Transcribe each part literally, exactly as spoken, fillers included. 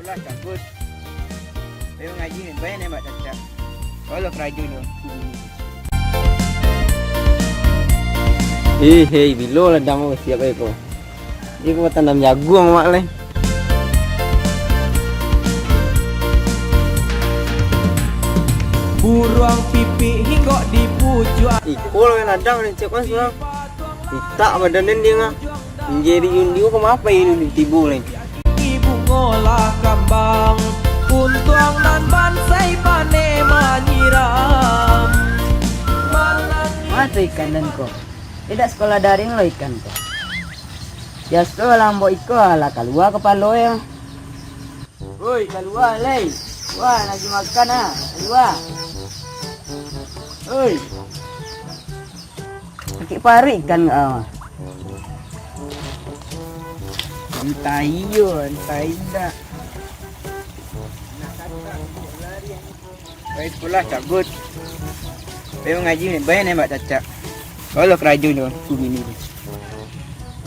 Lah, cabut. Ayo ngaji ni, bayar nembak cacak. Kalau karajo nyo. Hei, hei, bilo ladang ko siap ai ko. Iko batanam jaguang mak leh. Buruang pipik hinggok di pucuak. Iko lah ladang ni, cek kan surang. Itak badan den dia ngah. Menjadi Yundi ko mapa ini tibo leh. Ibu ngolah kambang, untuang nan bansai pane manyiram. Mato ikan den ko. Indak sekolah daring lo ikan ko. Biaso lah ambok iko lah kalua kapalo yo. Oi, kalua lai. Wah, lagi makan ah. Kalua. Oi. Sakik paruik ikan ah. Entah iyo, entah indak. Pai sekolah cabut. Pai mangaji, pai nembak cacak. Kalau karajo nyo, tu bini tu.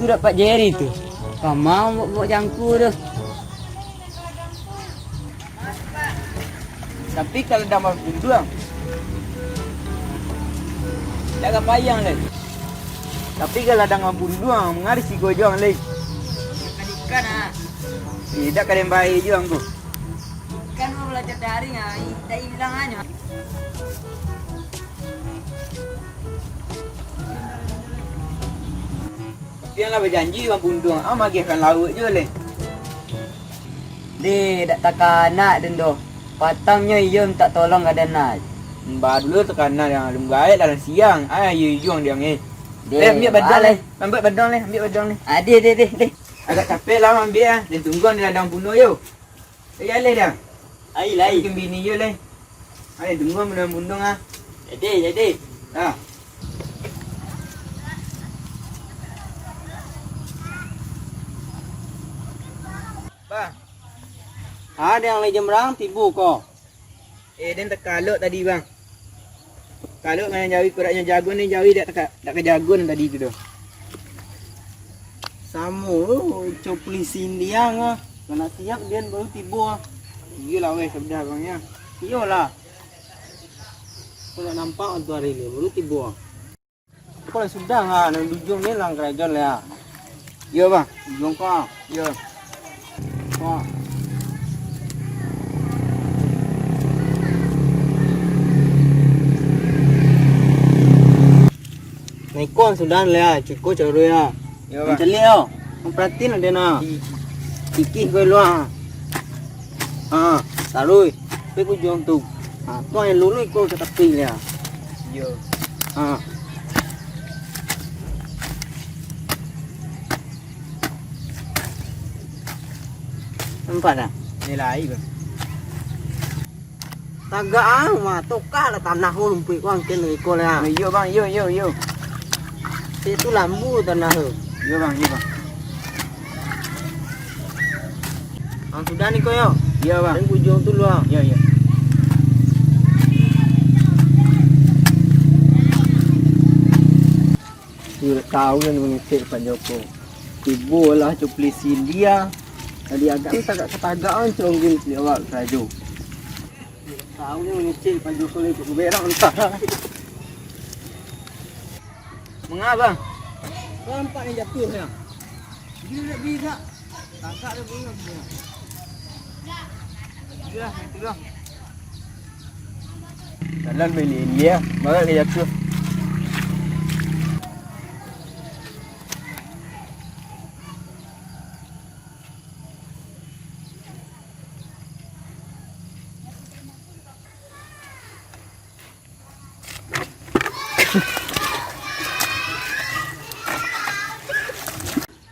Tu dapat Jerry tu. Kamau buat-buat jangku tu. Tapi kalau dah bunduang, dak ka payang lai. Tapi kalau dah bunduang, mangari si gojong lai. Ikan-ikan ah. Eh, dak ka den bae juo angku. Ikan mah balajar daring ah, i-, dak ilang anyo. Tapi lah bajanji bang bunduang, ah magiahkan lauak juo leh. Deh, dak takanak den doh. Patangnyo iyo mintak tolong ka den nah. Baru dulu takanak yang lembut gaek dalam siang. Ah, iyo ijuang diang eh. Deh, ambiak badang leh. Ambiak badang leh, ambiak badang leh. Ah, deh, deh, deh, deh. Agak capek lah ambiak ah. Den tungguang di ladang bunuh yo. Eh, jaleh dah. Ai lai. Bikin bini yo leh. Ai tunggu bunuang-bunuang ah. Jadi, jadi. Ah. Bang. Ah, den lai jembrang tibo ko. Eh, den takalok tadi, Bang. Kalau main jawi kuraknyo jago ni, jawi dak ka, dak ka jago nan tadi tu doh. Samo lo, copli sindiang ah. Kalau siap den baru tibo ah. Iyolah weh, sabda abang ya. Iyolah. Kalau nampak tu hari ni baru tibo ah. Kalau sudah ah, nan di ujuang ni lang karajo lah ya. Iyo, Bang. Ujuang ko ah. Iyo. Ko ah. Nah, iko sudah lah, cukup caruih lah. Iyo, Bang. Mancaliak yo. Mamparatin ade nah. Kikih ko luar. Ha, taruih. Sampai ke ujuang tu. Ha, tu yang lulu iko ka tapi lah. Iyo. Ha. Nampak dah? Ni lai, Bang. Tagak ah, mah, tokah lah tanah ko lumpuik ko angken iko lah. Iyo, Bang, iyo, iyo, iyo. Situ lambu tanah tu. Iyo, Bang, iyo, Bang. Bang, sudah ni ko yo. Iyo, Bang. Yang ujuang tu luar. Iyo, iyo. Iyo, tahu yang mengecek Pak Joko. Tibo lah copli sindiang. Tadi agak ni tagak-katagak kan, congkin sini awak karajo. Tahu ni mengecek Pak Joko lagi kat kuberak entah. Mengapa, Bang? Nampak ni jatuh ya. Gila tak bisa. Kakak dia bunyi dia. Iya, itu dah. Jalan beli dia, baru dia jatuh.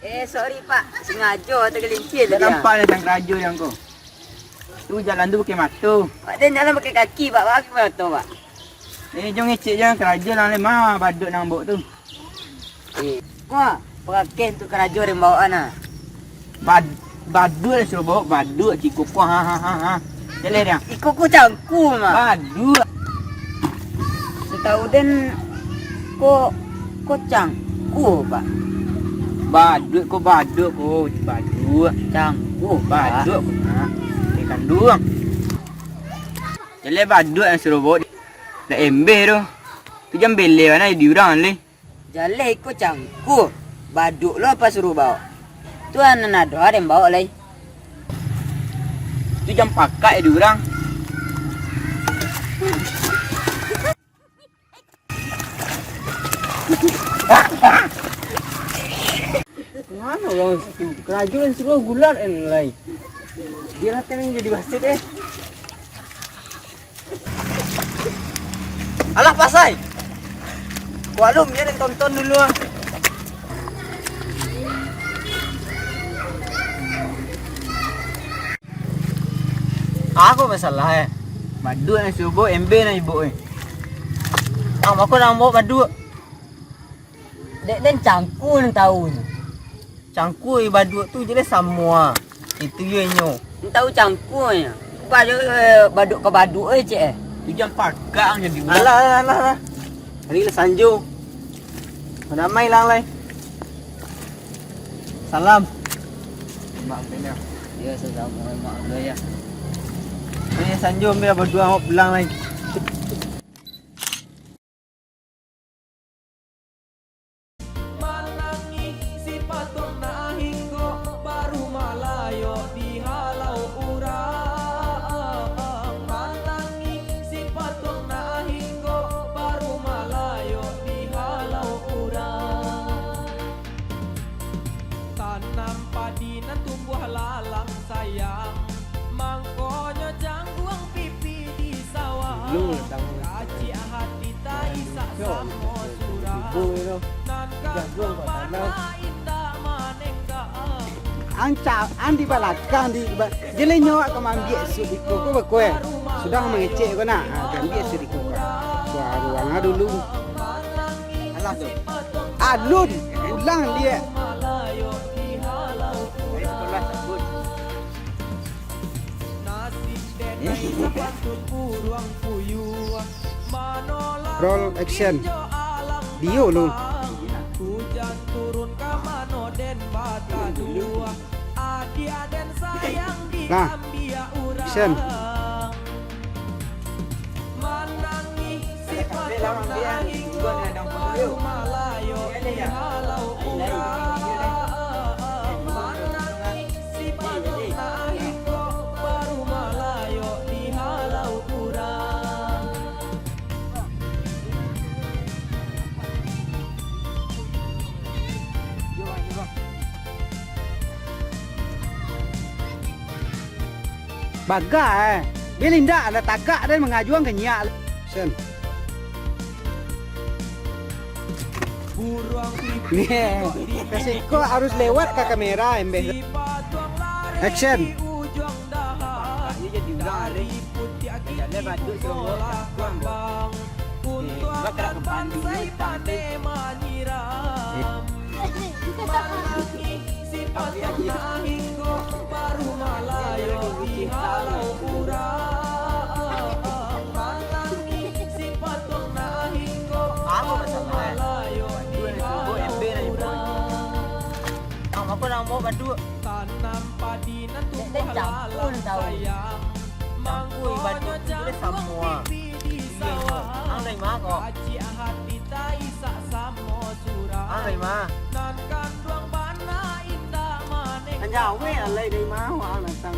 Eh, sorry, Pak. Sengaja tergelincir tadi, ah. Nampak ni sang karajo yang ko. Tu jalan tu pakai mato. Pak, dia jalan pakai kaki, Pak. Pakai mato, Pak. Eh, jom ngecek je karajo lah, leh. Ma, badut nang bok tu. Eh, wah, pakai tu karajo dia bawa na. Bad-, badut lah suruh bawa, badut, cik kukuh, ha, ha, ha, ha. Jalan dia. Iko ko cangku mah. Badut. Setahu den, ko, ko cangku, Pak. Baduak ko, baduak ko, baduak. Cangkuah. Baduak ko, nak. Eh, kanduang. Jaleh baduak nan suruah baok. Dak embeh tu. Tu jan beleh bana di urang lai. Jaleh iko cangkuah. Baduak lo apo suruah baok. Tu nan ado den baok lai. Tu jan pakak di urang. Mano urang situ? Karajo nan suruah gulat en lai. Bialah tenang jadi wasit eh. Alah pasai. Kualum je den tonton dulu ah. Apo masalah eh? Baduak nan suruah baok, embeh nan ibo eh. Ah, mako nan baok baduak. Dek den cangkuah nan tahu nyo. Cangkuah baduak tu jaleh samo ah. Itu yo inyo. Nan tahu cangkuah nyo. Baduak, eh, baduak ka baduak eh, cek eh. Tu jan pakak ang jadi urang. Alah, alah, alah, alah. Hari lah sanjo. Madamai lang lai. Salam. Mak, ya, sasamo mak lo ya. Ni sanjo ambil baduak awak pulang lai. Manangih si patuang nan hinggo baru malayo di halau urang. Manangih si patuang nan hinggo baru malayo di halau urang. Tanam padi nan tumbuah lalang sayang, mangkonyo jangguang pipi di sawah. Kacik hati taisak samo surang, nan kangkuang bana indak manenggang. Ang ca-, ang di balakang, di ba-, jelenyo awak ka maambiak sup iko ko bakuai. Sudah mangecek ko nak, ha, ka ambiak sup iko ko. Suaro ang dulu. Alah tu. Alun, ulang liek. Roll action. Dio lu. Nah, action. Bagai, eh. Bil indak, lah tagak den mangajuang ka nyiak. Sen. Nih, kasih kok harus lewat ka kamera, embeh. Action. Apo masalah? Baduak nan suruah baok, embeh nan ibo. Ang apo namo baduak? Tanam padi nan tumbuah lalang sayang. Mangkonyo jangguang pipi di sawah. Ang dari ma ko? Kacik hati taisak samo surang. Ang dari ma? Nan kanduang bana indak manenggang. Anjawe alai dari ma ang datang.